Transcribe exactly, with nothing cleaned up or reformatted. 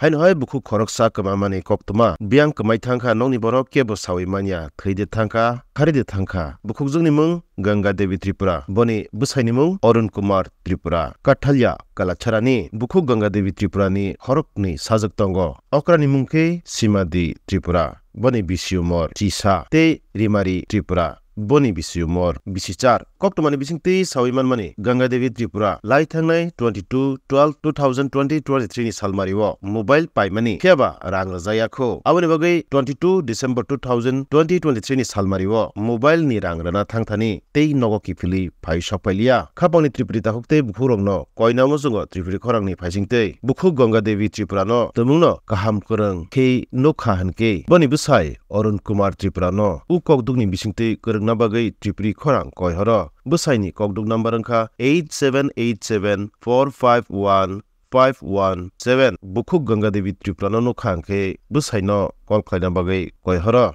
Haino hai bukhuk khoroksa kwmamani koktwma. Biyang kwmai thangkha, nokni borok kebo sawi manya, thwi de thangkha, khari de thangkha. Bukhukjwkni mung Ganga Devi Tripura, boni bwsaini mung Arun Kumar Tripura. Kathalya Kalacharani bukhuk Ganga Devi Tripurani khoroknwi sajwk tongo. Okrani mung khe Simadi Tripura, boni bisi umor chisa, tei Rimari Tripura, boni bisi umor bisi char. Koktwmani bisingtwi sawi manmani, Ganga Devi Tripura lai thangnai twenty two twelve two thousand twenty twenty three ni salmario mobile paimani, phiya ba rang rwjak ya kho. Aboni bagwi twenty two December two thousand twenty twenty three ni salmario mobile ni rang rwna thangthani tei nogo kiphilwi phai sokphailiya. Khapangni Tripuri takhuk tei bukhukrokno koina muchungo Tripuri khorangni phaisingtwi bukhuk Ganga Devi Tripurano tumungno kaham kwrwng khe nukha hwnkhe, boni bwsai Arun Kumar Tripurano u kokdukni bisingtwi kwrwngna bagwi Tripuri khorang koi horo. Bwsaini kokduk number wngkha eight seven eight seven four five one five one seven. Bukhuk Ganga Devi Tripurano nukha hwnkhe bwsaino call khlaina bagwi koi horo.